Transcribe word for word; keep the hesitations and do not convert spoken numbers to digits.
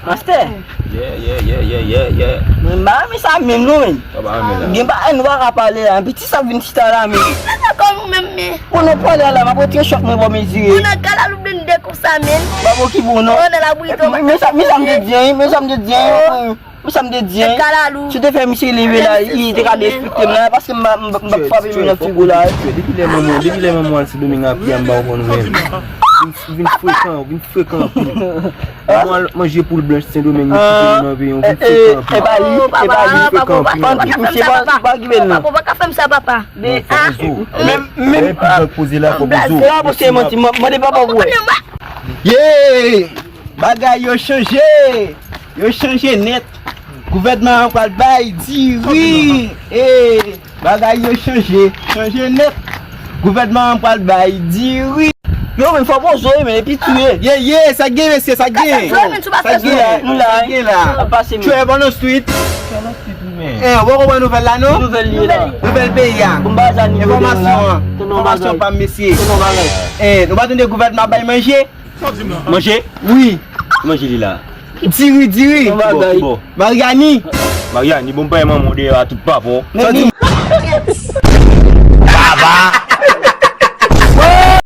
Mastè. Yeah, yeah, yeah, yeah, yeah, yeah. Mwen pa renmen sa menm non, men. Sa pa renmen la. Gen bagay nou pa ka pale la, men piti sa vin chita la, men. Sa sa kòm ou menm, men. Bon, nou pale la, m ap retire chòt mwen pou mezire. Ou nan kalalou blende konsa, men. Ba bon ki bon non. Ou nan labrito. Men sa, men sa m te di, men sa m te di. Men sa m te di. Kalalou. Si te fè misye leve la, li te ka despekte m la, paske m pa, m pa, m pa frape moun nan figo la. Depi lè manman, depi lè manman al Sendomeng a pye a, m pa konn wè. Vin, vin frekan, vin frekan anpil. Manman al manje poul blanch Sendomeng, li kite nou nan peyi, vin frekan anpil. E pa li, e pa li. Misye pa, pa okipe l non. Papa, pa ka fè m sa, papa. Men, men, men, poze la, fò poze. Mande papa pou wè. Ye! Bagay yo chanje! Yo chanje nèt! Gouvènman an pral bay diri! E! Bagay yo chanje! Chanje nèt! Gouvènman an pral bay diri! Yo, men fò poze, men epi tiye. Ye, ye, sa gen, mesye, sa gen. Sa gen. Nou la, nou la. Sa gen la. Ap pase, men. Trevor on the street. E, ou poko pran nouvèl la, non? Nouvèl li la. Nouvèl peyi a. Bon, bagay sa, nou. Enfòmasyon an. Enfòmasyon pa m, mesye. E, nou pa tande gouvènman ap bay manje? Manje? Wi. Manje li la. Diri, diri. Bon, bon. Maryani. Maryani, bon, bay manman w deyò a tout papon. Baba.